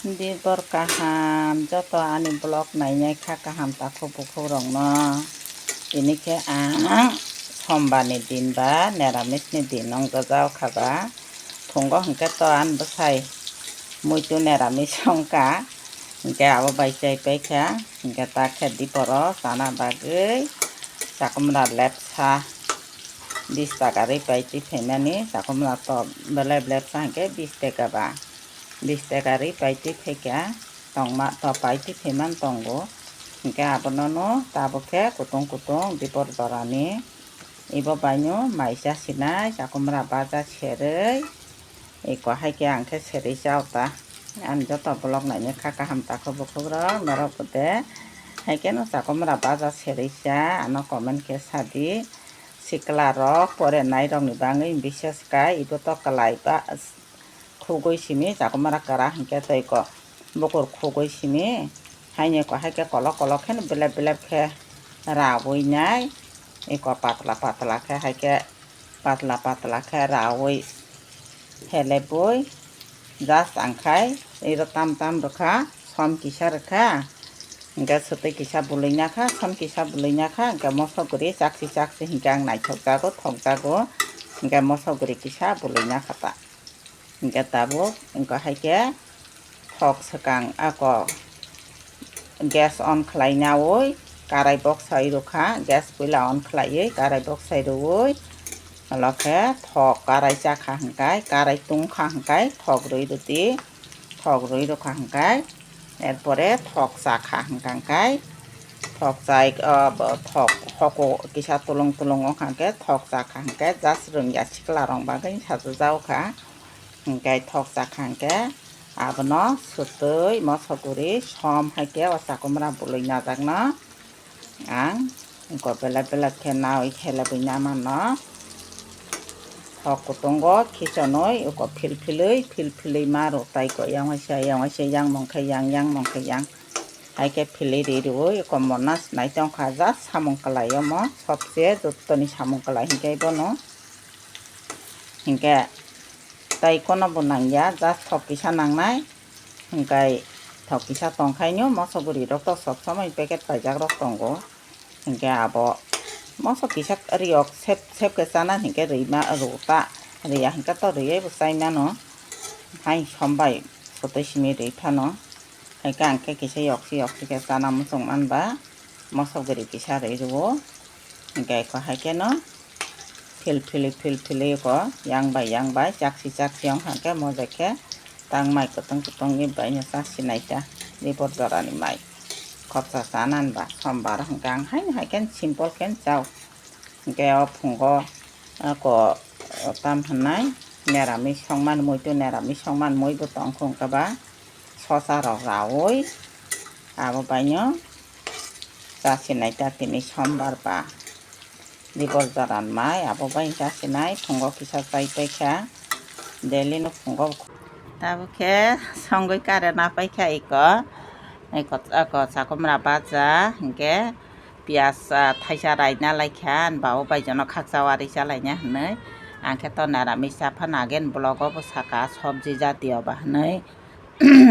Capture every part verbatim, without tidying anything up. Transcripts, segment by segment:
Dibor kaham joto ani vlog nainai kha kaham takhuk bukhuk rokno. Tini khe ang sombar ni din ba neramis ni din wng jajao kha ba. Phungo hwnkhe to ani bwsai muitu neramis wng kha. Hwnkhe abo bai chai pai kha. Hwnkhe ta khe diporo chana bagwi chakwmra lepsa bis taka rwi pai twi phaimani. Chakwmra to belai lepsa hwnkhe bis taka ba. Bis taka rwi pai twi phaikha, tongma to pai twi phaiman tongo. Hwnkhe abono no tabuk khe kutung kutung dipor jorani. Ibo baino mai chasinai chakwmra baja serwi. Iko hai khe ang khe serwi chao ta. Ani joto vlog nainai kha kaham takhuk bukhuk rok norok bo de. Hai khe no chakwmra baja serwi cha ano comment khe sadi. Sikla rok porenai rok ni bangwi bises kai ibo to kwlai ba. Khugwi simi chakwmra kwra hwnkhe tei ko bukur khugwi simi haino ko hai khe kolok kolok khe belep belep khe rawi nai. Eko patla patla khe hai khe patla patla khe rawi helebwi just ang khai iro tam tam rwkha som kisa rwkha hwnkhe swtwi kisa bwlwi nakha som kisa bwlwi nakha hwnkhe mosok guri chaksi chaksi hwnkhe ang naithok jago thok jago hwnkhe mosok guri kisa bwlwi nakha ta. Hingke tabuk, hingke hai khe thok swkang ako gas on khlai naui karai boksai rwkha, gas puila on khlaiwi karai boksai rwui, olo khe thok karai chakha hingkai, karai tungkha hingkai thok rwi rwdi, thok rwi rwkha hingkai. Erpore thok cha kha hwnkha hwnkhe thok chai, o, bo thok hoko kisa tulung tulung wngkha hwnkhe thok cha kha hwnkhe just rwngya sikla rok bagwi sajajak kha. Hwnkhe thok cha kha hwnkhe abono swtwi mosok guri som hai khe o chakwmra bwlwi najakno ang Eko belep belep khe nawi khe lebwi na mano. Thok kutungo khichonwi eko philphilwi philphilwi ma rw tai ko yang waisa yang waisa yang mong khe yang yang mong khe yang. Hai khe philwi ri rw eko mona sinai tong kha ja samung kwlai omo sobse jottoni samung kwlai hinkhe bono. Hinkhe tai kono bo nangya just thok kisa nangnai. Hingkai thok kisa tongkhaino mosok guri rok to sob somoi packet paijak rok tongo. Hingke abo mosok kisa riyok sep sep khe chana hingke rima rota riya hingke to riyai bo chai mano. Hai sombai sotoi simi ri phano. Hingke ang khe kisa yoksi yoksi khe chana muchung man ba mosok guri kisa ri rwo. Hingke eko hai khe no. Phil phili phil phili ko yang bai yang bai chaksi chaksi wng kha khe mojai khe tang mai kutung kutung ni bai no chasinai ta ni bor jora ni mai khopsa chanan ba sombar hwnkhe ang haino hai khe simple khe chao hwnkhe o phungo ako tam hwnai neramis songman muitu neramis songman mui bo tong khe hwnkhe ba sosa rok raui abo bai no chasinai ta tini sombar ba. Dibor joran mai abo bai chasinai phungo kisa chai paikha daily no phungo. Tabuk khe songwi kare na paikha iko. Iko, iko chakumra bacha hinkhe piyaj, ah, thaisa raina laikha, ani babo bai jono khakcha warwi chalaina hinwi. Ang khe to neramis cha phano again vlog o bo saka sobji jatiyo ba hinwi.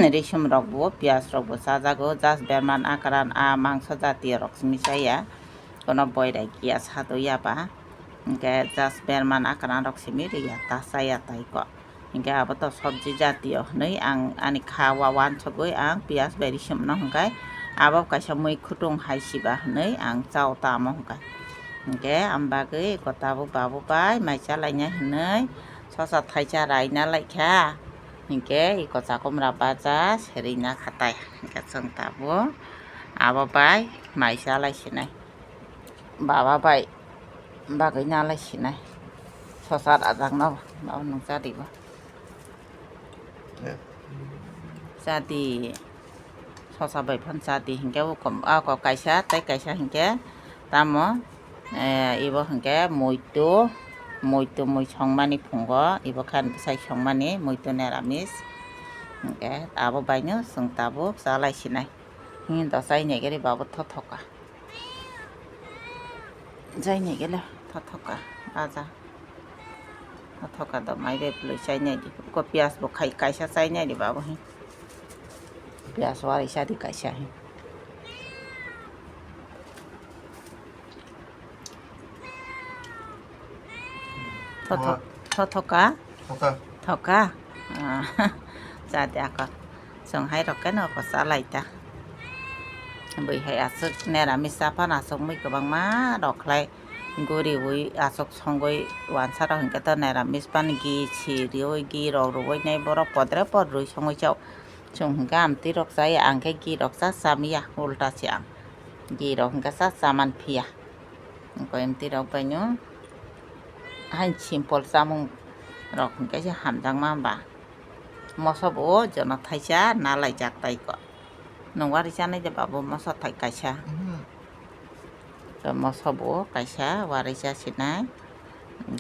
Risum rok bo, piyaj rok bo chajago, just berman akran a mangso jatiyo rok simi chaya. Kono boirai kiya sadokya ba. Hinkhe just berman akran rok simi riya ta chaya tai ko. Hinkhe abo to sobji jatiyo hinwi ang ani kha wa wansugwi ang piyaj bai risum no hinkhai abo kaisa mui khutung hai siba hinwi ang chao tamo hinkhai. Hinkhe am bagwi eko tabuk babu bai mai chalaina hinwi sosa thaisa raina laikha. Hinkhe eko chakumra bacha serina khatai. Hinkhe chwng tabuk abo bai mai chalai sinai. Baba bai bagwi nalai sinai. Sosa rajak no baba nwng chadi bo. Chadi. Sosa bai phan chadi hinkhe ukom ako kaisa tei kaisa hinkhe tamo. Eh, ibo hinkhe muitu, muitu mui songmani phungo, ibo khe ani bwsai songmani muitu neramis. Hinkhe abo baino chwng tabuk chalai sinai. Hini dosa ini gari babu thothoka. Jaini gele thothoka, aja. Thothoka do mai bai pului chainai di. Ko piyaj bo khai kaisa chainai di babu hi. Piyas warwi chadi kaisa. Thothok, thothoka? Thoka. Thoka? Ah, chadi ako. Chwng hai rok khe no ko chalai ta. Bui hai aswk neramis cha phano aswk mui kwbangma rok khlai. Guriwi aswk songwi wansa rok hinkhe to neramis phano gi si riwi gi rok rwwi nai borok podre podrwi songwi chao. Chwng hinkhe amtwi rok chaya, ang khe gi rok cha chamiya, ulta se ang. Gi rok hinkhe cha chaman phiya. Wngkha amtwi rok bai no hain simple chamung rok hinkhe se hamjakma ba. Moso bo jono thaisa nalaijak tai ko. Nwng wari chanai de babu moso thai kaisa. Mhm. To moso bo kaisa wari chasinai.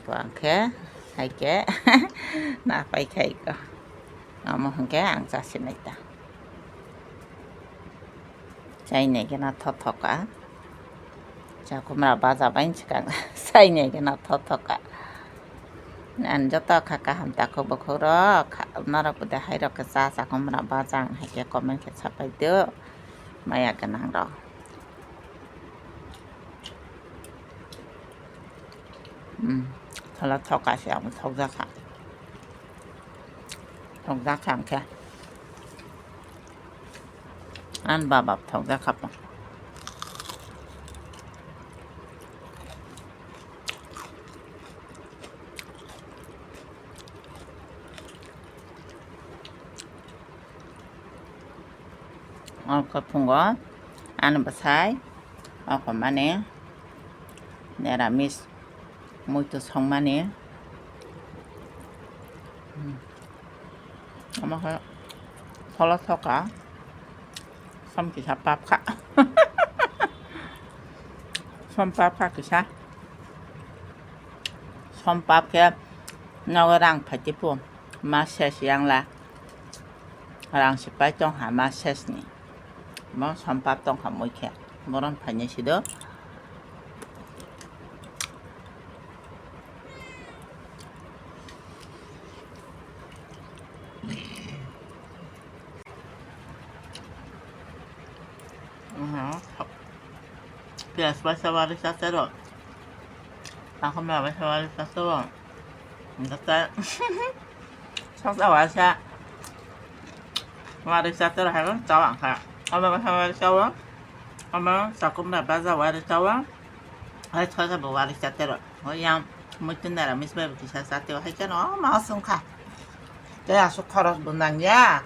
Ko ang khe hai khe na pai khai ko. Amo hwnkhe ang chasinai ta. Chainai khe na thothoka. Chakumra baja bai swkang chainai khe na thothoka. Ang joto kha kaham takhuk bukhuk rok, kha-, norok bo de hai rok khe cha chakumra baja ang hai khe comment khe sapai do. Maya gwnang rok. Hmm, thola thoka se ang thokjakha. Thokjakha ang khe. An baba thokjakha po. O khe phungo ani bwsai o khe mani neramis muitu songmani. Omo khe pholo thoka som kisa pap kha. Som pap kha kisa. Som pap khe nogo rang phaitipu ma ses yang la. Rang se pai tong kha ma ses ni. Bo som pap tong kha mui khe. Boron phainai si do. Piyas bai sa wari sa tero. Takhum bai sa wari sa tero. Nda ta. Sok sa wari sa. Wari sa tero hai ko chawa kha. Ama ba sa wari sa wa. Ama sakum na ba sa wari sa wa. Hai sa sa bo wari sa tero. O yang muitu neramis bai bo kisa sa tero hai khe no ma sung kha. Tei aswk khoros bo nang ya.